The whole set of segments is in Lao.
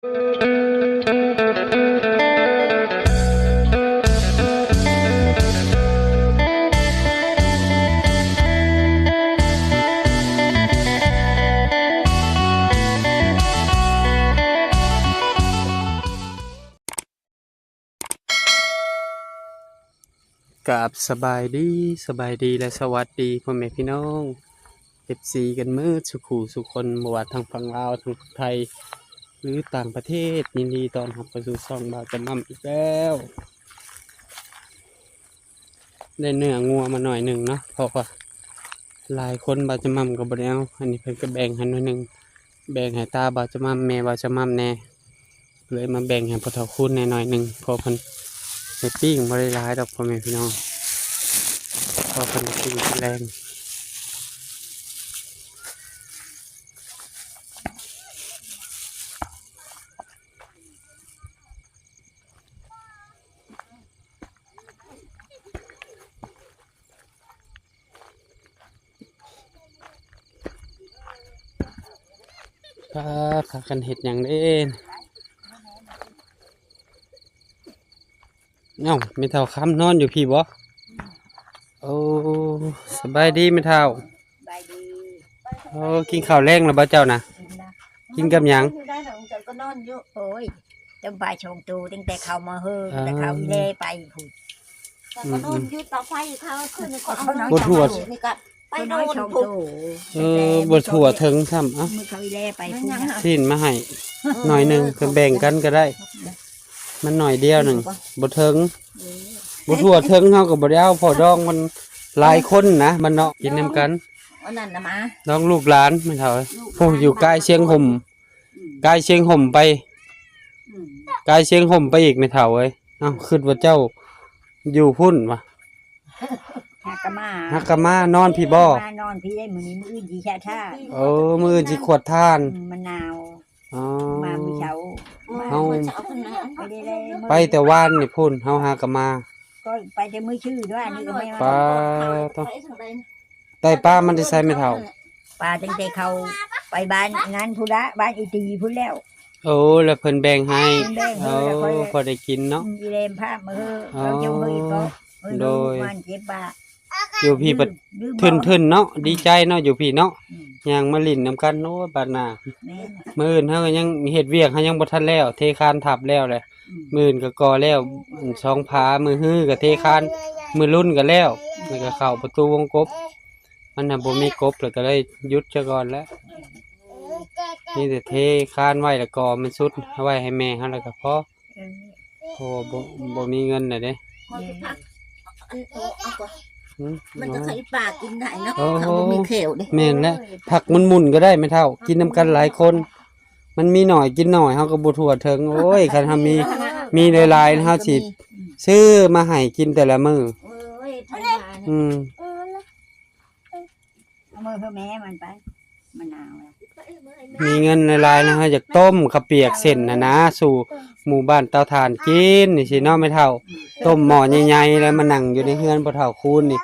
ກາບສະບາຍດີ, ສະບາຍດີ ແລະ ສະຫວັດດີພໍ່ແມ່ພີ່ນ້ອງ ເອັຟຊີ ກັນໝົດສູ່ຄູ່ສູ່ຄົນ, ບໍ່ວ່າທາງຝັ່ງລາວ, ທາງໄທ ຫຼື ຕ່າງປະເທດ. ຍິນດີຕ້ອນຮັບເຂົ້າສູ່ຊ່ອງບ່າວຈະໝ່ຳອີກແລ້ວ. ໄດ້ເນື້ອງົວມາໜ້ອຍໜຶ່ງເນາະ ເພາະວ່າຫຼາຍຄົນບ່າວຈະໝ່ຳກໍບໍ່ໄດ້ເອົາ. ອັນນີ້ເພິ່ນກໍແບ່ງໃຫ້ໜ້ອຍໜຶ່ງ, ແບ່ງໃຫ້ຕາບ່າວຈະໝ່ຳ ແມ່ບ່າວຈະໝ່ຳແດ່. ເລີຍມາແບ່ງໃຫ້ພໍ່ເຖົ້າຄູນແດ່ໜ້ອຍໜຶ່ງ ເພາະເພິ່ນໄດ້ປີ້ງບໍ່ໄດ້ຫຼາຍດອກພໍ່ແມ່ພີ່ນ້ອງ ເພາະເພິ່ນໄດ້ປີ້ງກິນແລງ. ພາກັນເຮັດຫຍັງເດ້? ເອົ້າ ແມ່ເຖົ້າຄຳນອນຢູ່ພີ້ບໍ? ໂອ້ ສະບາຍດີແມ່ເຖົ້າ. ສະບາຍດີ. ໂອ້ ກິນເຂົ້າແລງແລ້ວບໍ່ເຈົ້ານະ? ກິນແລ້ວ. ກິນກັບຫຍັງ? ໄດ້ແລ້ວ ເຈົ້າກໍນອນຢູ່. ໂອ້ຍ ຕົ້ມປາສອງໂຕ ຕັ້ງແຕ່ເຂົາມາເຮີ ເອີ ແຕ່ເຂົາອີແລໄປພຸ້ນ ແລ້ວກໍນອນຢູ່ເຕົາໄຟ ເຂົາຂຶ້ນກໍເອົາ ບໍ່ທົ່ວ ນີ້ກໍໄປນອນພຸ້ນ. ເອີ ບໍ່ທົ່ວເຖິງຊ້ຳ. ເອົາ ມື້ເຂົາອີແລໄປພຸ້ນ ຊີ້ນມາໃຫ້ໜ້ອຍໜຶ່ງ ເອີ ກໍແບ່ງກັນກໍໄດ້ ມັນໜ້ອຍດຽວໜຶ່ງ ບໍ່ເຖິງ ເອີ ບໍ່ທົ່ວເຖິງ ເຮົາກໍບໍ່ໄດ້ເອົາ ເພາະດອງມັນຫຼາຍຄົນນະ ມັນເນາະ ກິນນຳກັນ. ອັນນັ້ນນະມາ ດອງລູກຫຼານແມ່ເຖົ້າ ຜູ້ຢູ່ກາຍຊຽງຫົ່ມ ອືມ ກາຍຊຽງຫົ່ມໄປ ອືມ ກາຍຊຽງຫົ່ມໄປອີກແມ່ເຖົ້າເອີຍ. ເອົ້າ ຄິດວ່າເຈົ້າຢູ່ພຸ້ນຫວາ? ຫາກະມາ ຫາກະມານອນພີ້ບໍ? ມານອນພີ້ໄດ້ ມື້ນີ້ ມື້ອື່ນຊິຊະທານ. ເອີ ມື້ອື່ນຊິຂວດທານ. ອືມ ມັນໜາວ. ອໍ ມາມື້ເຊົ້າ ເຮົາ ໄປແຕ່ວານນີ້ພຸ້ນ ເຮົາຫາກະມາ ກໍໄປແຕ່ມື້ຊື່ດ້ວຍ ນີ້ກໍໄປມາ. ປາ ໄດ້ປາມາແຕ່ໃສແມ່ເຖົ້າ? ປາຕັ້ງແຕ່ເຂົາໄປບ້ານນັ້ນພຸ້ນລະ ບ້ານອີຕີພຸ້ນແລ້ວ. ໂອ້ ແລ້ວເພິ່ນແບ່ງໃຫ້. ເພິ່ນແບ່ງໃຫ້ ໂອ້ ແລ້ວຂ້ອຍ ພໍໄດ້ກິນເນາະ. ອືມ ອີແລມພາມາເຮີ ເອີ ເອົາເຈົ້າເຮີອີກກໍ ເອີ ໂດຍ ເອີ ມັນເຈັບບາ ຢູ່ພີ້ ລືມ ບາດທຶ່ນໆເນາະ ດີໃຈເນາະ ຢູ່ພີ້ເນາະ. ອືມ ຍ່າງມາຫຼິ້ນນຳກັນ. ໂອ້ຍ ບາດໜ້າ ແມ່ນ ມື້ອື່ນເຮົາກໍຍັງເຮັດວຽກ ເຮົາຍັງບໍ່ທັນແລ້ວ ເທຄານທັບແລ້ວແຫຼະ. ອືມ ມື້ອື່ນກໍກໍ່ແລ້ວ ອືມ ສອງຝາ ມື້ຮືກໍເທຄານ ມື້ລຸ້ນກໍແລ້ວ ແລ້ວກໍເຂົ້າປະຕູວົງກົບ. ມັນນະບໍ່ມີກົບ ແລ້ວກໍເລີຍຢຸດຊະກ່ອນແຫຼະ. ມີແຕ່ເທຄານໄວ້ ແລ້ວກໍມັນຊຸດເອົາໄວ້ໃຫ້ແມ່ເຮົາ ແລ້ວກໍພໍ. ເອີ ເພາະວ່າບໍ່ ບໍ່ມີເງິນແລ້ວເດ້. ເອີ ມັນກໍໄຂ່ປາກິນໄດ້ເນາະ ໂອ້ໂຫ ເຂົາບໍ່ມີແຂ້ວເດ້. ແມ່ນແຫຼະ ຜັກໝຸ່ນໆກໍໄດ້ແມ່ເຖົ້າ ກິນນຳກັນຫຼາຍຄົນ. ມັນມີໜ້ອຍກິນໜ້ອຍ ເຮົາກໍບໍ່ທົ່ວເຖິງ. ໂອ້ຍ ຄັນເຮົາມີ ມີຫຼາຍໆ ເຮົາຊິ ອືມ ຊື້ມາໃຫ້ກິນແຕ່ລະມື້. ໂອ້ຍ ອືມ ເອົາມືໃຫ້ແມ່ມັນໄປ ມັນໜາວແລ້ວ. ມີເງິນຫຼາຍໆ ນະ ເຮົາຢາກຕົ້ມເຂົ້າປຽກເສັ້ນນະນະ ສູ່ໝູ່ບ້ານເຕົາຖ່ານກິນນີ້ຊິເນາະແມ່ເຖົ້າ. ອືມ ຕົ້ມໝໍ້ໃຫຍ່ໆ ແລ້ວມານັ່ງຢູ່ໃນເຮືອນພໍ່ເຖົ້າຄູນນີ້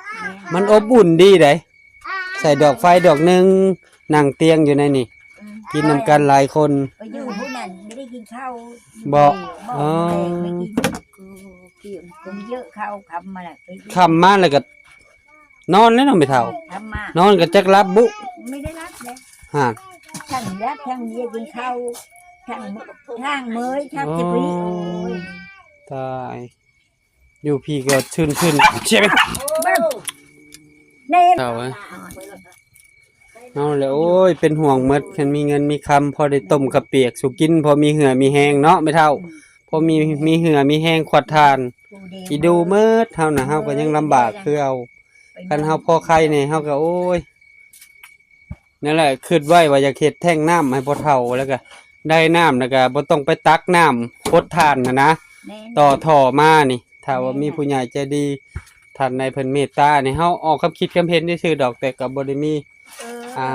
ແມ່ນ ມັນອົບອຸ່ນດີໃດ. ໃສ່ດອກໄຟດອກໜຶ່ງ ນັ່ງຕຽງຢູ່ໃນນີ້ ອືມ ກິນນຳກັນຫຼາຍຄົນ. ໄປຢູ່ຜູ້ນັ້ນບໍ່ໄດ້ກິນເຂົ້າ ບໍ່ ບໍ່ ອໍ ບໍ່ໄດ້ກິນ ກິນເຍອະເຂົ້າຄ່ຳມາແລ້ວ ຄ່ຳມາແລ້ວກໍນອນແລ້ວເນາະແມ່ເຖົ້າ. ຄ່ຳມາ ນອນກໍຈັກຫຼັບບຸ ບໍ່ໄດ້ຫຼັບເດ້ ຮະ ທັງຫຼັບທັງເຍຍກິນເຂົ້າ ທັງ ທັງເມີຍທັງສະປີ. ໂອ້ຍ ໂອ້ຍ ຕາຍ. ຢູ່ພີ້ກໍຊື່ນໆ ເສຍໄປ ເອົາເອີຍ ເຮົາແຫຼະ ໂອ້ຍ ເປັນຫ່ວງໝົດ. ຄັນມີເງິນມີຄຳ ພໍໄດ້ຕົ້ມເຂົ້າປຽກສູ່ກິນ ພໍມີເຫື່ອມີແຮງເນາະແມ່ເຖົ້າ ພໍມີ ມີເຫື່ອມີແຮງຂວັດຖ່ານ ອີດູໝົດ. ເຮົານະ ເຮົາກໍຍັງລຳບາກຄືເກົ່າ. ຄັນເຮົາພໍໄຄແດ່ ເຮົາກໍ ໂອ້ຍ ນັ້ນແຫຼະ ຄິດໄວ້ວ່າຢາກເຮັດແທ້ງນ້ຳໃຫ້ພໍ່ເຖົ້າ ແລ້ວກະໄດ້ນ້ຳ ແລ້ວກະບໍ່ຕ້ອງໄປຕັກນ້ຳຫົດຖ່ານຫັ້ນນະ. ແມ່ນ ຕໍ່ທໍ່ມານີ້ ຖ້າວ່າມີຜູ້ໃຫຍ່ໃຈດີທ່ານໃດເພິ່ນເມດຕານີ້ ເຮົາອອກຄຳຄິດຄຳເຫັນຊື່ໆດອກ ແຕ່ກໍບໍ່ໄດ້ມີ ເອີ ອ່າ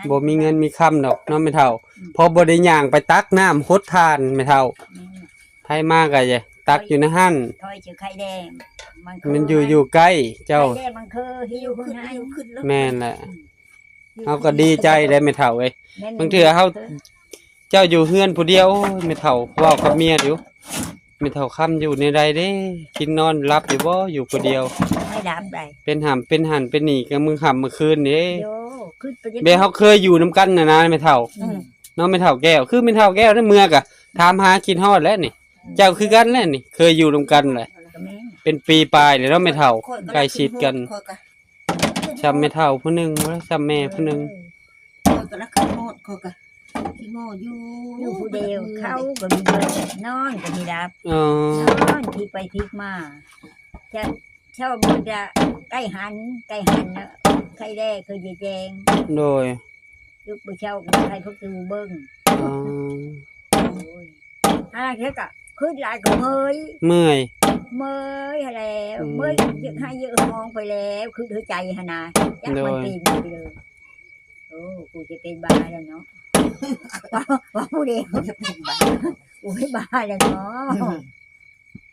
ບໍ່ມີເງິນມີຄຳດອກເນາະແມ່ເຖົ້າ. ອືມ ເພາະບໍ່ໄດ້ຍ່າງໄປຕັກນ້ຳຫົດຖ່ານແມ່ເຖົ້າ. ອືມ ໃຜມາກໍຢາກຕັກຢູ່ໃນຫັ້ນ ຂ້ອຍຈະໄຂ່ແດງ ມັນຢູ່ ຢູ່ໃກ້ເຈົ້າ ໄຂ່ແດງມັນຄືຫິວຂຶ້ນໃຫ້ ແມ່ນແຫຼະ. ອືມ ເຮົາກໍດີໃຈໄດ໋ແມ່ເຖົ້າເອີຍ. ແມ່ນ ບາງເທື່ອເຮົາ ເອີ ເຈົ້າຢູ່ເຮືອນຜູ້ດຽວ. ໂອ້ຍ ແມ່ເຖົ້າເວົ້າກັບເມຍຢູ່ ແມ່ເຖົ້າຄຳຢູ່ແນວໃດເດ້ ກິນນອນຫຼັບຢູ່ບໍ່ ຢູ່ຜູ້ດຽວ? ໄມ່ຫຼັບໃດ ເປັນຫຳເປັນຫັ້ນເປັນນີ້ ກະມື້ຄ່ຳມື້ຄືນເດ້. ແບບເຮົາເຄີຍຢູ່ນຳກັນນະນະ ແມ່ເຖົ້າ ອືມ ເນາະ ແມ່ເຖົ້າແກ້ວ. ຄືແມ່ເຖົ້າແກ້ວນັ້ນເມືອກະຖາມຫາ ຄິດຮອດແຫຼະນີ້. ເຈົ້າຄືກັນແຫຼະນີ້ ເຄີຍຢູ່ນຳກັນແຫຼະ ເປັນປີປາຍແລ້ວເນາະແມ່ເຖົ້າ ໃກ້ຊິດກັນ. ຊ່ຳແມ່ເຖົ້າຜູ້ໜຶ່ງ ຊ່ຳແມ່ຜູ້ໜຶ່ງ. ຂ້ອຍກໍລະຄືຮອດ ຂ້ອຍກໍຂີ້ງໍຢູ່ ຢູ່ຜູ້ດຽວ ເຂົາກໍມີນອນກໍມີຫຼັບ. ອໍ ນອນພິກໄປພິກມາ ຈະເຊົ້າມື້ຈະໃກ້ຫັນ ໃກ້ຫັນແລ້ວ ໄຂ້ແດ່ຄືຈະແຈ້ງ. ໂດຍ ລຸກບໍ່ເຊົ້າກໍໃຫ້ພວກຕູເບິ່ງ. ອໍ ໂອ້ຍ ຫາເທື່ອກໍຄຶດຫຼາຍກໍເມື່ອຍ ເມື່ອຍ ເມື່ອຍຫັ້ນແຫຼະ. ອືມ ເມື່ອຍຢາກໄຫ້ຢາກຮ້ອງໄປແລ້ວ ຄຶດຫົວໃຈຫັ້ນນະ ຈັກມັນເປັນໄປເລີຍ. ໂອ້ ກູຈະເປັນບ້າແລ້ວເນາະ ເວົ້າ ເວົ້າຜູ້ດຽວ ຈະເປັນບ້າ ໂອ້ຍ ບ້າແລ້ວເນາະ. ອືມ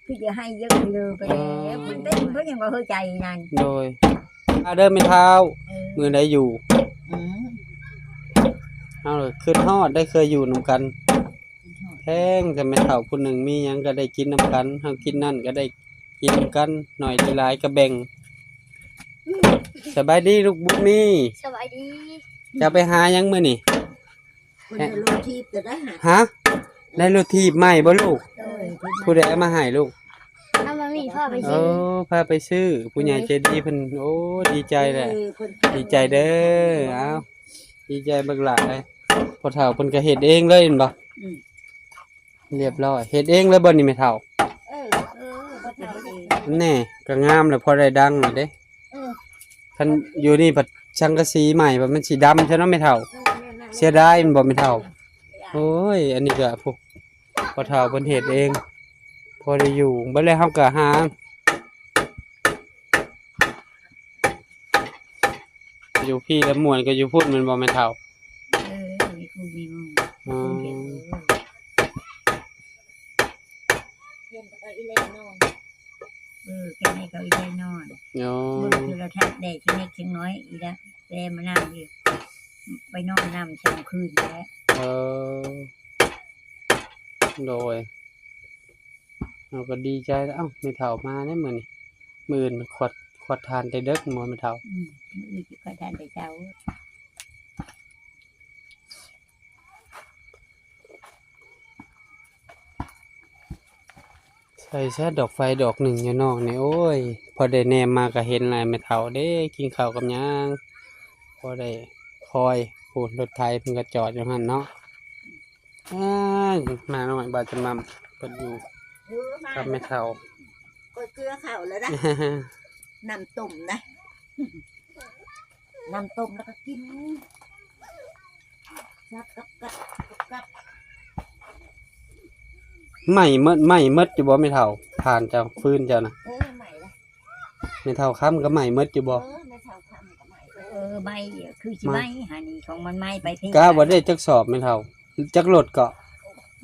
ຄືຈະໃຫ້ຢາກເລີໄປແລ້ວ ອໍ ມັນເປັນເພິ່ນຫຍັງວ່າຫົວໃຈນັ້ນ. ໂດຍ ອາເດີແມ່ເຖົ້າ ເອີ ມື້ໃດຢູ່. ອືມ ເຮົາຄຶດຮອດໄດ້ ເຄີຍຢູ່ນຳກັນ ຄຶດຮອດ ແພງແຕ່ແມ່ເຖົ້າຜູ້ໜຶ່ງ ມີຫຍັງກໍໄດ້ກິນນຳກັນ ເຮົາກິນນັ້ນກໍໄດ້ກິນນຳກັນ ໜ້ອຍໄດ້ຫຼາຍກໍແບ່ງ. ສະບາຍດີລູກບຸນມີ. ສະບາຍດີ. ເຈົ້າໄປຫາຫຍັງມື້ນີ້? ເພິ່ນໄດ້ລົດຖີບແຕ່ໄດ້ຫາ. ຮະ? ໄດ້ລົດຖີບໃໝ່ບໍ່ລູກ? ໂດຍ. ຜູ້ໃດເອົາມາໃຫ້ລູກ? ເອົາມາມີພາໄປຊື້. ໂອ້ ພາໄປຊື້ ຜູ້ໃຫຍ່ໃຈດີເພິ່ນ. ໂອ້ ດີໃຈແຫຼະ ເອີ ເພິ່ນ ດີໃຈເດີ. ເອົາ ດີໃຈບັກຫຼາຍ. ພໍ່ເຖົ້າເພິ່ນກໍເຮັດເອງເລີຍແມ່ນບໍ່? ອືມ ລຽບຮ້ອຍ. ເຮັດເອງເລີຍບໍ່ນີ້ແມ່ເຖົ້າ? ເອີ ເອີ ພໍ່ເຖົ້າເຮັດເອງ. ແນ່ ກໍງາມແລ້ວ ພໍໄດ້ດັງແລ້ວເດ້. ເອີ ຄັນຢູ່ນີ້ພັດສັງກະສີໃໝ່ ພັດມັນຊິດຳຊະເນາະແມ່ເຖົ້າ. ເອີ ແມ່ນໆ ເສຍດາຍແມ່ນບໍ່ແມ່ເຖົ້າ? ໂອ້ຍ ອັນນີ້ກໍຜູ້ ພໍ່ເຖົ້າເພິ່ນເຮັດເອງ ພໍໄດ້ຢູ່. ບັດແລ້ວເຮົາກໍຫາ ຢູ່ພີ້ລະມ່ວນກວ່າຢູ່ພຸ້ນແມ່ນບໍ່ແມ່ເຖົ້າ? ເອີ ມີຄູ່ມີໝູ່. ອໍ ເຫັນ ເຫັນກໍອີແລນອນ. ເອີ ແຄ່ໃຫ້ເຂົາອີແລນອນ. ອໍ ເບິ່ງໂທລະທັດແດ່ ຊິເລັກຊິນ້ອຍອີແລະ ແຕ່ມານຳຢູ່ ໄປນອນນຳສອງຄືນແລ້ວ. ເອີ ໂດຍ. ເຮົາກໍດີໃຈແລ້ວ. ເອົ້າ ແມ່ເຖົ້າມາແລ້ວມື້ນີ້ ມື້ອື່ນຂວດ ຂວດຖ່ານແຕ່ເດິກແມ່ນບໍ່ແມ່ເຖົ້າ? ອືມ ມື້ອື່ນຊິຂວດຖ່ານແຕ່ເຊົ້າ. ໃສ່ຊະດອກໄຟດອກໜຶ່ງຢູ່ນອກນີ້. ໂອ້ຍ ພໍໄດ້ແນມມາກໍເຫັນແລ້ວ ແມ່ເຖົ້າເດ້ ກິນເຂົ້າກັບຫຍັງ. ພໍໄດ້ຄອຍ ໂອ້ ລົດໄຖເພິ່ນກໍຈອດຢູ່ຫັ້ນເນາະ. ອ້າຍ ໝານ້ອຍບ່າວຈຳນຳເພິ່ນຢູ່ ເອີ ມາ ກັບແມ່ເຖົ້າ. ກວດເກືອເຂົ້າແລ້ວນະ ນ້ຳຕົ້ມນະ ນ້ຳຕົ້ມແລ້ວກໍກິນ ກັບ ກັບ ກັບ ກັບ ໄໝ້ໝົດ ໄໝ້ໝົດຢູ່ບໍ່ແມ່ເຖົ້າ? ຖ່ານເຈົ້າ ຟືນເຈົ້ານະ. ເອີ ໄໝ້ລະ. ແມ່ເຖົ້າຄຳກໍໄໝ້ໝົດຢູ່ບໍ່? ເອີ ແມ່ເຖົ້າຄຳກໍໄໝ້. ເອີ ໄໝ້ ຄືຊິໄໝ້ຫັ້ນນີ້ ຂອງມັນໄໝ້ໄປເພ. ກະບໍ່ໄດ້ຈັກສອບແມ່ເຖົ້າ? ຈັກລົດເກາະ?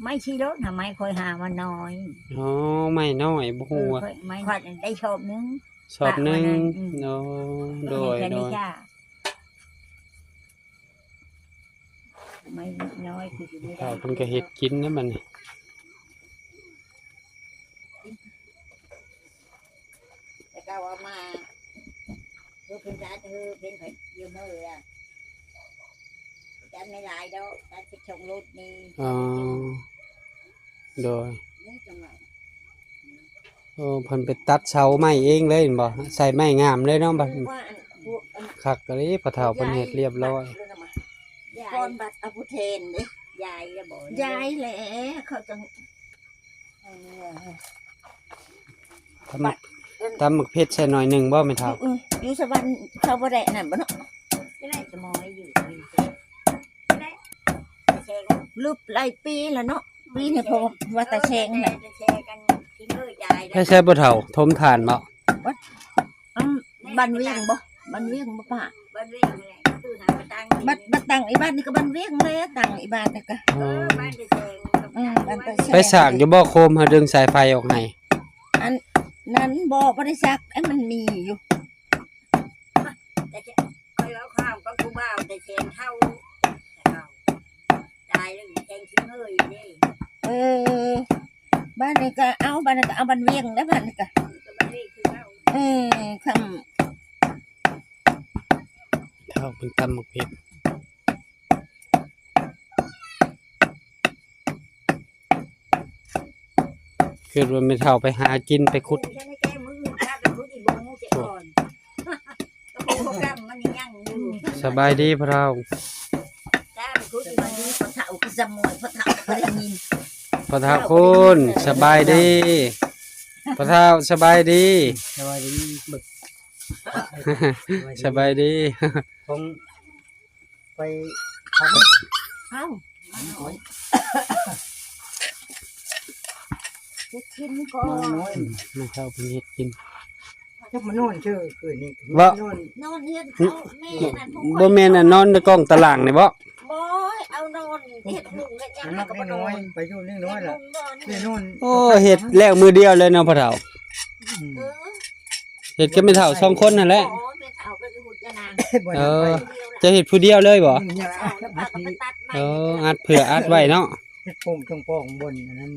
ໄມ້ສີ່ລົດນະ ໄມ້ຂ້ອຍຫາມາໜ້ອຍ. ອໍ ໄມ້ນ້ອຍ ບໍ່ຮູ້ວ່າ ເອີ ຂ້ອຍໄມ້ ຂ້ອຍໄດ້ສອບໜຶ່ງ. ສອບໜຶ່ງ. ປະມານນັ້ນ. ອືມ. ໂອ້ ໂດຍ ໂດຍ. ໄມ້ນ້ອຍຄືຊິບໍ່ໄດ້. ເຖົ້າເພິ່ນກໍເຮັດກິນນະບັດນີ້. ແຕ່ເກົ່າເອົາມາ ຄືເພິ່ນຈະ ຄືເພິ່ນໄປຢູ່ມື້ລະ ຈະໄມ່ຫຼາຍດອກ ຈະໄປສົ່ງລົດນີ້. ອໍ ໂດຍ. ນີ້ຈັງຫວະ ໂອ້ ເພິ່ນໄປຕັດເສົາໄມ້ເອງເລີຍແມ່ນບໍ່? ໃສ່ໄມ້ງາມເລີຍເນາະ ບັດ ວ່າອັນ ພວກອັນ ຄັກອີ່ຫຼີ ພໍ່ເຖົ້າເພິ່ນເຮັດລຽບລ້ອຍ. ກ່ອນບັດເອົາຜູ້ແທນເດ້. ຍ້າຍແລ້ວບໍ່? ຍ້າຍແລ້ວ ເຂົາຈັ່ງ ຕຳໝາກ ເອີ ຕຳໝາກເຜັດໃສ່ໜ້ອຍໜຶ່ງບໍ່ແມ່ເຖົ້າ? ອື ຢູ່ສະຫວັນເຂົາບໍ່ໄດ້ອັນນັ້ນບໍ່ເນາະ? ຈະໄດ້ສະໝອຍຢູ່ ຈະໄດ້ແຊງ ລຶບຫຼາຍປີແລ້ວເນາະ. ປີນີ້ເພາະວ່າຕາແຊງນະ ແຊກັນກິນເອີຍຢາຍ. ໃຊ້ ໃຊ້ບໍ່ເຖົ້າ ຖົມຖ່ານບໍ່? ອັນ ບ້ານວຽງບໍ່? ບ້ານວຽງບໍ່ປ້າ? ບ້ານວຽງແຫຼະ ຄືຫາມາຕັ້ງ ບັດ ບັດຕັ້ງອີກບ້ານນີ້ກໍບ້ານວຽງແຫຼະ ຕັ້ງອີກບ້ານນີ້ກໍ. ອໍ ເອີ ບ້ານຕາແຊງ. ເອີ ບ້ານຕາແຊງ. ໄປສ້າງຢູ່ບໍ່ໂຄມ ຫາດຶງສາຍໄຟອອກໃຫ້? ອັນນັ້ນບໍ່ ບໍ່ໄດ້ສັກ ອັນມັນມີຢູ່. ຂ້ອຍເວົ້າຄວາມກັບຜູ້ບ່າວແຕ່ແສນເທົ່າ ຕາ ແຂງຂີ້ເຫຍື້ອເດ້. ເອີ ບ້ານນີ້ກະເອົາ ບ້ານນີ້ກະເອົາ ບ້ານວຽງແລ້ວ ບ້ານນີ້ກະ ເອີ ຄຳ ເຖົ້າເພິ່ນຕຳໝາກເຜັດ. ຄິດວ່າແມ່ເຖົ້າໄປຫາກິນໄປຂຸດ. ສະບາຍດີພໍ່ເຖົ້າ. ພໍ່ເຖົ້າຄຸນ ສະບາຍດີ. ພໍ່ເຖົ້າ ສະບາຍດີ. ສະບາຍດີ. ສະບາຍດີ. ໄປ ເອົາ ເຮັດກິນກ່ອນ. ແມ່ເຖົ້າເພິ່ນເຮັດກິນ. ຈັກມານອນເຊີຄືນນີ້. ບໍ່ ນອນ ນອນເຮືອນເຂົາ. ແມ່ນັ້ນ ບໍ່ແມ່ນ ອັນນອນໃນກ້ອງຕາລ່າງນີ້ບໍ່? ບໍ່ ເອົານອນເຮັດມຸ້ງເຮັດຫຍັງ ມັກນ້ອຍ ໄປຢູ່ນ້ອຍລະ ໄປນອນ. ໂອ້ ເຮັດແລ້ວມື້ດຽວເລີຍເນາະພໍ່ເຖົ້າ. ເອີ ເຮັດກັບແມ່ເຖົ້າສອງຄົນຫັ້ນແຫຼະ. ແມ່ເຖົ້າກໍຄືຫຸດຍານາງ. ເອີ ຈະເຮັດຜູ້ດຽວເລີຍບໍ່? ເອີ ອັດເຜື່ອອັດໄວ້ເນາະ. ເຮັດໂປ່ງຈອງປ່ອງບົນອັນນັ້ນ.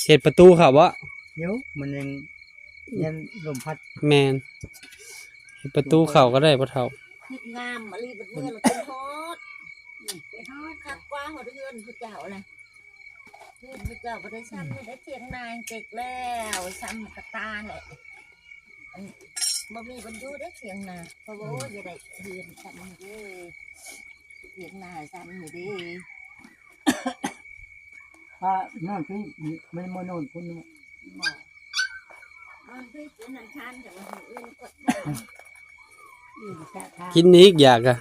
ເຮັດປະຕູເຂົ້າບໍ່? ຢູ່ ມັນຍັງ ຍັນລົມພັດ. ແມ່ນ ເຮັດປະຕູເຂົ້າກໍໄດ້ພໍ່ເຖົ້າ. ເຮັດງາມອີ່ຫຼີ ບັດເມືອລະເປັນຮອດ ເປັນຮອດຄັກກວ່າຮອດເຮືອນຜູ້ເຈົ້າລະ. ເຮືອນຜູ້ເຈົ້າບໍ່ໄດ້ຊ່ຳນີ້ ໄດ້ຖຽງນາເຈັກແລ້ວ ຊ່ຳກະຕາແຫຼະ. ອັນ ບໍ່ມີບ່ອນຢູ່ເດ້ຖຽງນາ ເພາະວ່າ ໂອ້ຍ ຢ່າໄດ້ເຮືອນຊ່ຳນີ້ເດ້ ຖຽງນາຊ່ຳນີ້ເດ້. ປ້ານອນພີ້ ແມ່ນບໍ່ນອນພຸ້ນເນາະ. ບໍ່ ນອນພີ້ ເປັນອັນຄັນ ແຕ່ວ່າມື້ອື່ນກໍ ກິນອີກຢາກະ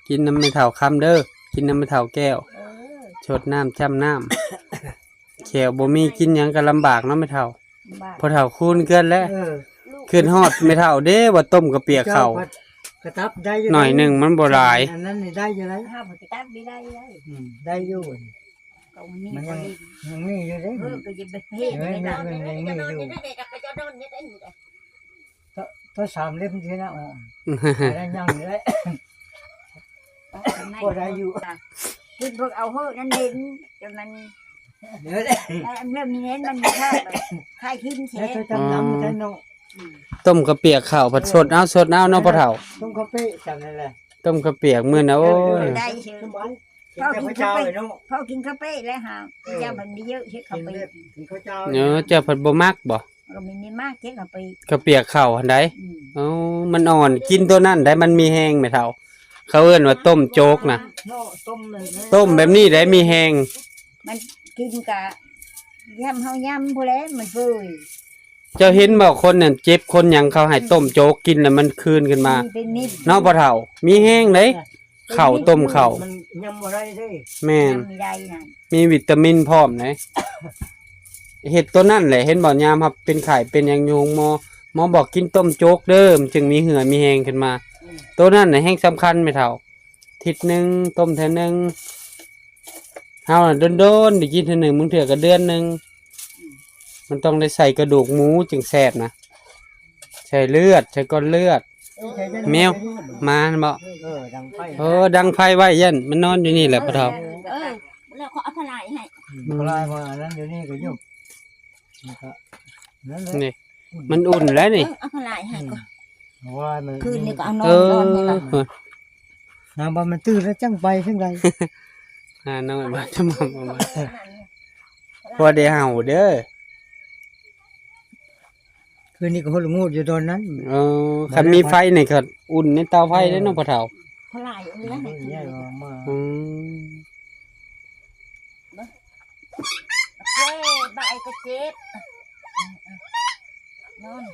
ກິນນຳແມ່ເຖົ້າຄຳເດີ ກິນນຳແມ່ເຖົ້າແກ້ວ. ເອີ ຊົດນ້ຳຈ້ຳນ້ຳ ແຂ້ວບໍ່ມີກິນຫຍັງກໍລຳບາກເນາະແມ່ເຖົ້າ. ພໍ່ເຖົ້າຄູນເກີນແລ້ວ. ເອີ ຄິດຮອດແມ່ເຖົ້າເດ້ວ່າຕົ້ມກະປຽກເຂົ້າ ກະຕັບໄດ້ຢູ່ ໜ້ອຍໜຶ່ງມັນບໍ່ຫຼາຍ. ອັນນັ້ນນີ້ໄດ້ຢູ່ໄດ໋ ກະຕັບໄດ້ໄດ໋. ອືມ ໄດ້ຢູ່ ກໍມີ ມັນຍັງ ຍັງມີຢູ່ເດ້. ເອີ ກໍຢ່າໄປເພດ ເອີ ໄດ້ ມັນຍັງມີຢູ່. ໂຕ ໂຕສາມເຫຼັ້ມເທື່ອນະ ອໍ ໄດ້ຍັງຢູ່ເດ້. ພໍໄດ້ຢູ່ ຄິດເບິ່ງເອົາເຮີ້ນັ້ນເຫັນ ຈົນມັນ ເອີ ເລີ່ມມີເຫັນມັນມີເທີບ ຄາຍທິນເສຍ. ແລ້ວຈະນຳ ອໍ ເນາະ. ອືມ ຕົ້ມກະປຽກເຂົ້າ ພັດສົດເອົາ ສົດເອົາເນາະພໍ່ເຖົ້າ. ຕົ້ມເຂົ້າປຽກຈັ່ງນັ້ນແຫຼະ ຕົ້ມກະປຽກມື້ນະ. ໂອ້ຍ ໄດ້ເຊີ ພໍກິນເຂົ້າປຽກເນາະ ພໍກິນເຂົ້າປຽກແລ້ວຫາ ເອີ ເຈົ້າມັນມີເຍອະ ເຮັດເຂົ້າປຽກ ກິນເຂົ້າເຈົ້າ. ເອີ ເຈົ້າພັດບໍ່ມັກບໍ່? ກໍມີ ມີມາກເຈັດເຂົ້າໄປ ເຂົ້າປຽກເຂົ້າຫັ້ນໃດ. ອືມ ໂອ້ ມັນອ່ອນ ກິນໂຕນັ້ນໃດ ມັນມີແຮງແມ່ເຖົ້າ. ເຂົາເອີ້ນວ່າຕົ້ມໂຈກນະ ເນາະ ຕົ້ມແບບນັ້ນ ຕົ້ມແບບນີ້ໃດມີແຮງ. ມັນກິນກະ ຍາມເຮົາຍາມພຸ້ນແຫຼະ ມັນເປີຍ. ເຈົ້າເຫັນບໍ່ ຄົນນັ້ນເຈັບຄົນຫຍັງ ເຂົາໃຫ້ຕົ້ມໂຈກກິນ ແລ້ວມັນຄືນຂຶ້ນມາ ເປັນມິດ ເນາະພໍ່ເຖົ້າ. ມີແຮງເດ້ ເຂົ້າຕົ້ມເຂົ້າ ມັນຍຳບໍ່ໄດ້ເດ້. ແມ່ນ ຍຳບໍ່ໄດ້ນະ ມີວິຕາມິນພ້ອມເດ້. ເຮັດໂຕນັ້ນແຫຼະ ເຫັນບໍ່ ຍາມເຮົາເປັນໄຂ້ເປັນຫຍັງຢູ່ໂຮງໝໍ ໝໍບອກກິນຕົ້ມໂຈກເດີ ມັນຈຶ່ງມີເຫື່ອມີແຮງຂຶ້ນມາ. ອືມ ໂຕນັ້ນນະແຮງສຳຄັນແມ່ເຖົ້າ ທິດໜຶ່ງຕົ້ມເທື່ອໜຶ່ງ. ເຮົານະດົນໆໄດ້ກິນເທື່ອໜຶ່ງ ບາງເທື່ອກໍເດືອນໜຶ່ງ. ອືມ ມັນຕ້ອງໄດ້ໃສ່ກະດູກໝູຈຶ່ງແຊບນະ ໃສ່ເລືອດ ໃສ່ກ້ອນເລືອດ. ແມວ ໝາຫັ້ນບໍ? ເອີ ດັງໄຟ ເອີ ດັງໄຟໄວ້ ຢ້ານມັນນອນຢູ່ນີ້ແຫຼະພໍ່ເຖົ້າ. ເອີ ແລ້ວເຂົາເອົາຜ້າລາຍໃຫ້ ອືມ ຜ້າລາຍວ່າອັນນັ້ນຢູ່ນີ້ກໍຢູ່ ມັນກໍນັ້ນແຫຼະ ນີ້ ມັນອຸ່ນແລ້ວນີ້. ເອີ ເອົາຜ້າລາຍໃຫ້ກ່ອນ ອືມ ຄືນນີ້ກໍເອົານອນ ເອີ ນອນນີ້ລະ ນາງວ່າມັນຕື່ນແລ້ວຈັ່ງໄປຈັ່ງໃດ. ຫານ້ອຍມາຈະມາ ມາ ພໍໄດ້ເຫົ່າເດີ. ຄືນນີ້ກໍຫົດລະງູດຢູ່ຕອນນັ້ນ. ເອີ ຄັນມີໄຟນີ້ກໍອຸ່ນໃນເຕົາໄຟເດ້ເນາະ ເອີ ພໍ່ເຖົ້າ. ເຂົາຫຼາຍເອີຍ ອືມ ເອີ ເຈັບ ເຈັບ ບໍ່ ເອີ ບ່າຍກໍເຈັບ ນອນ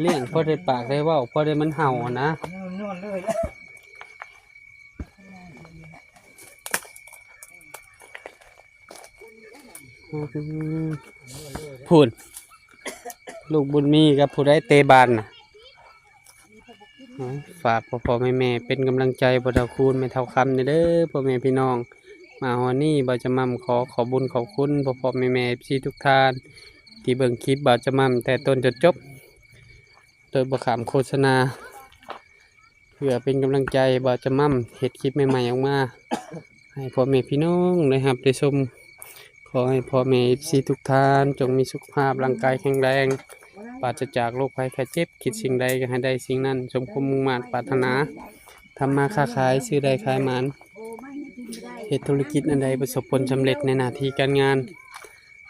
ລ້ຽງພໍໄດ້ປາກໄດ້ເວົ້າ ພໍໄດ້ມັນເຫົ່າຫັ້ນນະ. ນອນເລີຍລະ. ອືມ ພຸ້ນ ລູກບຸນມີກັບຜູ້ໃດເຕະບານນະ. ອືມ ຝາກພໍ່ໆແມ່ໆເປັນກຳລັງໃຈພໍ່ເຖົ້າຄູນແມ່ເຖົ້າຄຳແດ່ເດີ ພໍ່ແມ່ພີ່ນ້ອງ. ມາຮອດນີ້ ບ່າວຈະໝ່ຳຂໍຂອບບຸນຂອບຄຸນພໍ່ໆແມ່ໆ ເອັບຊີ ທຸກທ່ານ ທີ່ເບິ່ງຄລິບບ່າວຈະໝ່ຳແຕ່ຕົ້ນຈົນຈົບ ໂດຍບໍ່ຂ້າມໂຄສະນາ. ເພື່ອເປັນກຳລັງໃຈບ່າວຈະໝ່ຳເຮັດຄລິບໃໝ່ໆອອກມາ ໃຫ້ພໍ່ແມ່ພີ່ນ້ອງໄດ້ຮັບໄດ້ຊົມ. ຂໍໃຫ້ພໍ່ແມ່ເອັຟຊີທຸກທ່ານ ຈົ່ງມີສຸຂະພາບຮ່າງກາຍແຂງແຮງ ປາສະຈາກໂລກໄພໄຂ້ເຈັບ, ຄິດສິ່ງໃດກໍໃຫ້ໄດ້ສິ່ງນັ້ນ ສົມຄວາມມຸ່ງມາດປາດຖະໜາ, ທຳມາຄ້າຂາຍ ຊື້ໄດ້ຂາຍໝານ, ເຮັດທຸລະກິດອັນໃດປະສົບຜົນສຳເລັດໃນໜ້າທີ່ການງານ,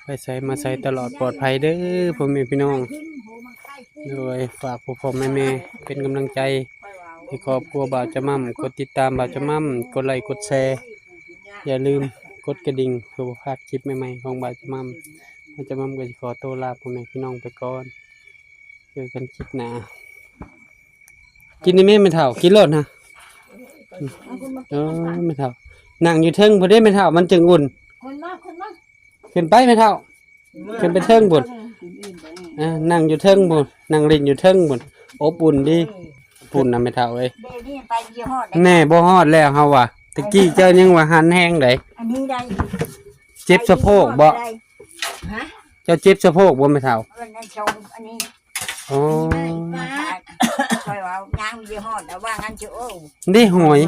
ໄປໃສມາໃສຕະຫຼອດປອດໄພເດີ້ພໍ່ແມ່ພີ່ນ້ອງ. ໂດຍ ຝາກພໍ່ໆແມ່ໆເປັນກຳລັງໃຈ ໃຫ້ຄອບຄົວບ່າວຈະໝ່ຳ, ກົດຕິດຕາມບ່າວຈະໝ່ຳ, ກົດໄລກົດແຊ, ຢ່າລືມກົດກະດິ່ງ ເພື່ອບໍ່ພາດຄລິບໃໝ່ໆຂອງບ່າວຈະໝ່ຳ. ບ່າວຈະໝ່ຳກໍຊິຂໍໂຕລາພໍ່ແມ່ພີ່ນ້ອງໄປກ່ອນ, ເຈີກັນຄລິບໜ້າ. ກິນນີ້ແມ່ ແມ່ເຖົ້າ, ກິນໂລດນະ. ເອີ ແມ່ເຖົ້າ ນັ່ງຢູ່ເທິງພຸ້ນເດ້ແມ່ເຖົ້າ, ມັນຈຶ່ງອຸ່ນ. ຂຶ້ນມາ ຂຶ້ນມາ ຂຶ້ນໄປແມ່ເຖົ້າ. ຂຶ້ນໄປເທິງພຸ້ນ. ເອີ ນັ່ງຢູ່ເທິງພຸ້ນ, ນັ່ງຫຼິ້ນຢູ່ເທິງພຸ້ນ, ອົບອຸ່ນດີ. ພຸ້ນນະແມ່ເຖົ້າເອີຍ. ດຽວນີ້ໄປບໍ່ຮອດເດ້. ແນ່ ບໍ່ຮອດແລ້ວເຮົາວ່າ. ຕະກີ້ເຈົ້າຍັງວ່າຫັນແຮງໃດ໋. ອັນນີ້ໄດ້ ເຈັບສະໂພກບໍ່? ໄດ້. ຮະ? ເຈົ້າເຈັບສະໂພກບໍ່ແມ່ເຖົ້າ? ອັນນັ້ນຊອງ ອັນນີ້. ອໍ ອັນນີ້ໄດ້. ຂ້ອຍວ່າຍ່າງບໍ່ຮອດແລ້ວວ່າຊັ້ນເຈົ້າ. ໂອ້ ນີ້ຫອຍ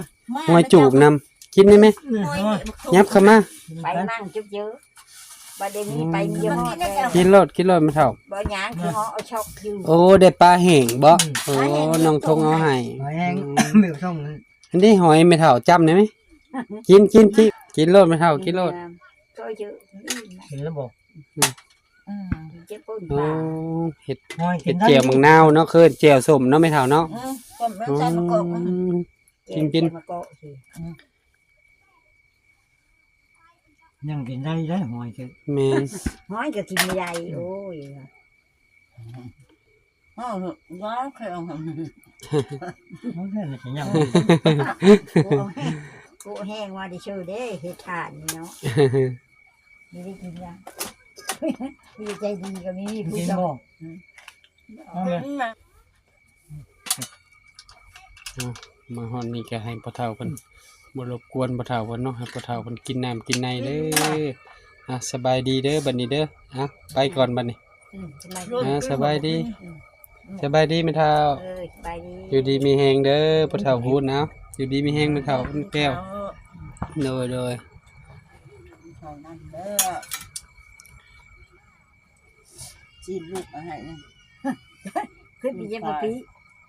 ຫອຍຈູບນຳ. ກິນໄດ້ໄໝ? ຫອຍ ຫອຍ ຫຍັບເຂົ້າມາ. ໄປມັ່ງຈຸບເຈີ ບັດດຽວນີ້ໄປບໍ່ຮອດແລ້ວ. ກິນໂລດ ກິນໂລດແມ່ເຖົ້າ. ບໍ່ຫຍັງ ຄືເຮົາເອົາຊອກຢູ່. ໂອ້ ໄດ້ປາແຫ້ງບໍ່? ອືມ ໂອ້ ປາແຫ້ງ ນ້ອງທົງເອົາໃຫ້. ປາແຫ້ງ ອືມ ແມ່ເຖົ້າ. ອັນນີ້ຫອຍແມ່ເຖົ້າ ຈ້ຳໄດ້ໄໝ? ກິນ ກິນ ກິນ ກິນໂລດແມ່ເຖົ້າ ກິນໂລດ. ກິນແລ້ວບໍ່? ອືມ ອືມ ເຈັບກົ້ນ. ໂອ້ ເຮັດ ຫອຍ ເຮັດແຈ່ວໝາກນາວເນາະ, ຄືແຈ່ວສົ້ມເນາະແມ່ເຖົ້າເນາະ. ອືມ ຕົ້ມແລ້ວໃສ່ໝາກກອກ. ອືມ ກິນ ກິນ ແຈ່ວໃສ່ໝາກກອກຊິ. ອືມ ຍັງກິນໄດ້ເດ້ຫອຍ. ແມ່ນ ຫອຍກໍກິນໄດ້. ໂອ້ຍ ເອີ ວ່າແຂງ ມັນແຂງຊິຍັງ. ໂອ້ ໂອ້ ແຮງວ່າໄດ້ຊື່ເດ້ ເຮັດທານນີ້ເນາະ. ບໍ່ໄດ້ກິນຫຍັງ ຜູ້ໃຈດີກໍມີ. ກິນບໍ່? ອືມ ເອົາແມ່. ເອົາ ມາຮອດນີ້ກໍໃຫ້ພໍ່ເຖົ້າເພິ່ນ ບໍ່ລົບກວນພໍ່ເຖົ້າເພິ່ນເນາະ, ໃຫ້ພໍ່ເຖົ້າເພິ່ນກິນນ້ຳກິນໃນເດີ້. ອ່າ ສະບາຍດີເດີ້ບັດນີ້ເດີ້. ອ່າ ໄປກ່ອນບັດນີ້. ອືມ ສະບາຍດີ. ອ່າ ສະບາຍດີ. ອືມ ສະບາຍດີແມ່ເຖົ້າ. ເອີ ສະບາຍດີ. ຢູ່ດີມີແຮງເດີ້ພໍ່ເຖົ້າ. ອືມ ພຸ້ນເອົາ ຢູ່ດີມີແຮງແມ່ເຖົ້າແກ້ວ. ໂດຍ ໂດຍ. ເທົ່ານັ້ນເດີ້. ຊີ້ນລູກເອົາໃຫ້ນະ. ຄືຊິເຈັບບໍ່ປີ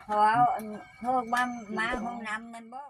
ເພາະວ່າອັນ ເພາະວ່າມາຫ້ອງນ້ຳນັ້ນບໍ່?